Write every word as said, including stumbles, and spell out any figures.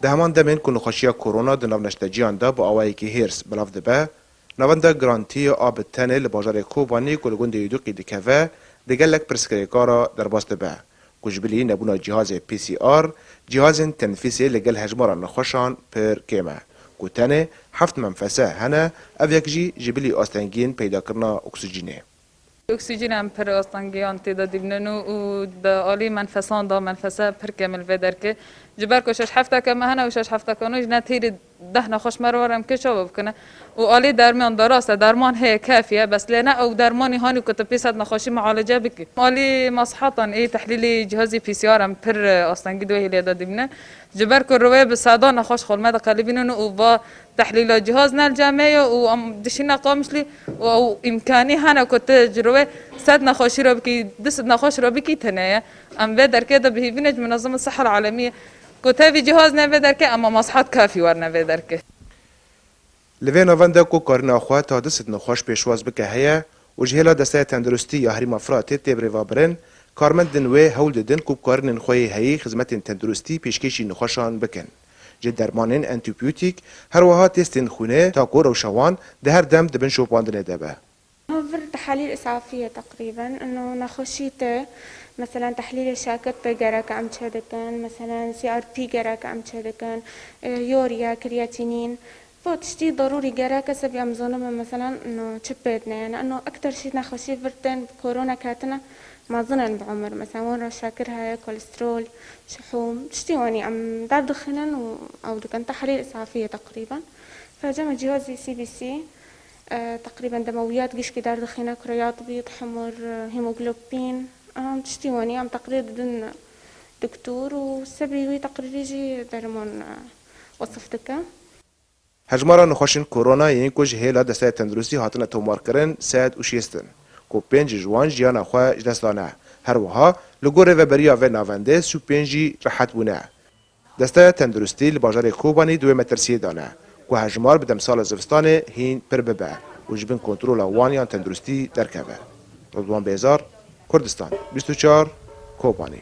Di heman demên ku nexweşiya korona di nav neşteciyan de bi awayekî hêrs belav dibe, navenda Grantiyê a bi tenê li bajarê Kobanî ku li gundê Yûdûqî dikeve, di gelek pirsgirêkan re derbas dibe, ku ji bilî nebûna cihazê P C R, cihazên tenfîsê li gel hejmara nexweşan pir kêm e, ku tenê heft menfese hene, ev yek jî ji bilî astengiyên peydakirina oksîjînê. Oksîjîn em pir astengiyan tê de dîbinin û, û di alî menfesan de menfese pir kêm li vê derkê. Ji ber ku şeş hefteke me hene û şeş hefteke nû ji ne têrî deh nexweş me re were em kê çawa bikine. Û alî derman de rast e, derman heye kefî ye, bes lê ne ew dermanî hanî ku tu pê sed nexweşî mualece bikî. Alî masihatan ê tehlîlî cihazî P C R em pir astengî di wê hêliyê de dîbine. Ji ber ku riwê bi sedan nexweş xwe li me diqelibînin û va tehlîla cihaz ne li cem me ye û em dişîne Qamişlî û ew îmkanî hene ku tu ji riwê sed nexweşî re bikî, du sed nexweş re bikî tune ye. Em vê derkê de bi hîvî ne ji Minezema Sihel Alemiyê ku tevî cihaz ne vê derkê, ema masihat kafî werne vê derkê. Li vê navenda ku karîna xwe ta du sed nexweş pêşwaz bike heye û ji hêla Desteya Tenduristî ya Herêma Firatê tê birêvebirin, karmendên wê hewl didin ku bi karînên xwe yê heyî xizmetên tenduristî pêşkêşî nexweşan bikin. Ji dermanên antîbiyotîk, her wiha testên xwînê ta ku rewşa wan di her dem di bin şopandinê de be. Vir tehlîl îsafî ye teqrîben. Ino nexweşî te, meselen, tehlîlê şakir te gerek em çêdikin, meselen, C R P gerek em çêdikin, e, yûriya, kreyatînîn. Bo tiştî derûrî gerek e, sebî em zonim, meselen, ino çi pêdine. Yani, ino ekter şî nexweşî vir tên bi korona ketine, mezin in bi umir. Meselen, wan re şakir heye, kolesterol, şihûm, tiştî wanî em derdixînin û ew dikin. Tehlîl îsafî ye teqrîben. Feceme cihazî C B C, e, teqrîben demewiyat gişkî derdixîne, kreyatbît, hemûr, e, hemoglobîn. Em tiştî wanî em teqrîr didin doktor û sebî wî teqrîrî jî derman, e, wesif dike. Hejmara nexweşên korona yên ku ji hêla Desteya Tenduristî hatine tomarkirin sed û şêst in, ku pênc ji wan jiyana xwe ji dest dane. Her wiha li gor rêveberiya vê navendê sî û pênc jî rehet bûne. Desteya Tenduristî li bajarê Kobanî di wê metirsiyê de ne, ku hejmar bi demsala zivistanê hîn pir bibe û ji bin kontrola wan yan tenduristî derkeve. Ridwan Bêzar, Kurdistan bîst û çar, Kobanî.